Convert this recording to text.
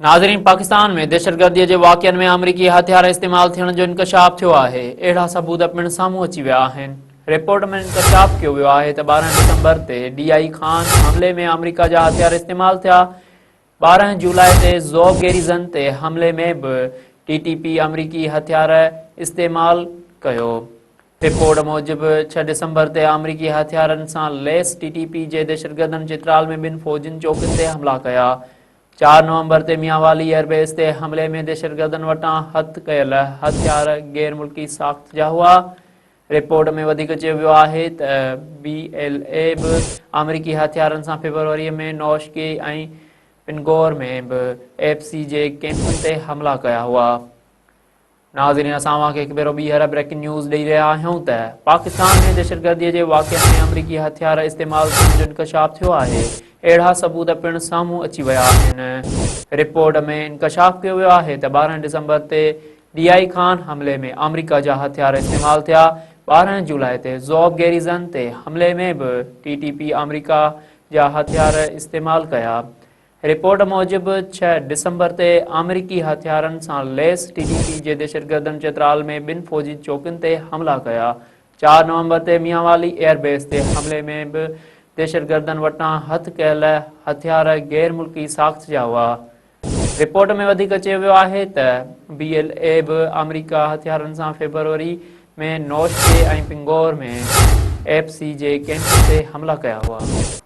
ناظرين پاڪستان ۾ دهشتگردي جي واقعن ۾ آمريڪي هٿيار استعمال ٿيڻ جو انڪشاف ٿيو آهي، اهڙا ثبوت پڻ سامهون اچي ويا آهن. رپورٽ ۾ انڪشاف ڪيو ويو آهي ته 12 ڊسمبر تي ڊي I Khan حملي ۾ آمريڪا جا هٿيار استعمال ٿيا، 12 جولاء تي زوب گيريزن تي حملي ۾ به ٽي ٽي پي آمريڪي هٿيار استعمال ڪيو. رپورٽ موجب 6 ڊسمبر تي آمريڪي هٿيارن سان ليس ٽي ٽي پي جي دهشتگردن چترال ۾ ٻن فوجين چوڪين تي حملا ڪيا. 4 نومبر تي ميانوالي ايئر بيس تي حملي ۾ دهشتگردن وٽان هٿ ڪيل هٿيار غير ملڪي ساخت جا هئا. رپورٽ ۾ وڌيڪ چيو ويو آهي ته بي ايل اي به آمريڪي هٿيارن سان فيبروري ۾ نوشڪي ۽ پنگور ۾ به ايف سي جي ڪيمپن تي حملا ڪيا هئا. ناظرين اسان اوهان کي هڪ ڀيرو ٻيهر بريڪنگ نيوز ڏئي رهيا آهيون ته پاڪستان ۾ دهشتگردي جي واقعن ۾ آمريڪي هٿيار استعمال ٿيڻ جو انڪشاف ٿيو آهي اهڙا ثبوت پڻ سامهون اچي ويا آهن رپورٽ ۾ انڪشاف ڪيو ويو آهي ته 12 ڊسمبر تي ڊي I Khan حملي ۾ آمريڪا جا هٿيار استعمال ٿيا 12 جولاء تي زوب گيريزن تي حملي ۾ به ٽي ٽي پي آمريڪا جا هٿيار استعمال ڪيا رپورٽ موجب 6 ڊسمبر تي آمريڪي هٿيارن سان ليس ٽي ٽي پي جي دهشتگردن چترال ۾ ٻن فوجي چوڪين تي حملا ڪيا. 4 نومبر تي ميانوالي ايئر بيس تي حملي ۾ به دهشتگردن وٽان هٿ ڪيل هٿيار غير ملڪي ساخت جا هئا. رپورٽ ۾ وڌيڪ چيو ويو آهي ته بي ايل اي به آمريڪا هٿيارن سان فيبروري ۾ نوشڪي ۽ پنگور ۾ ايف سي جي ڪيمپن تي حملا ڪيا هئا.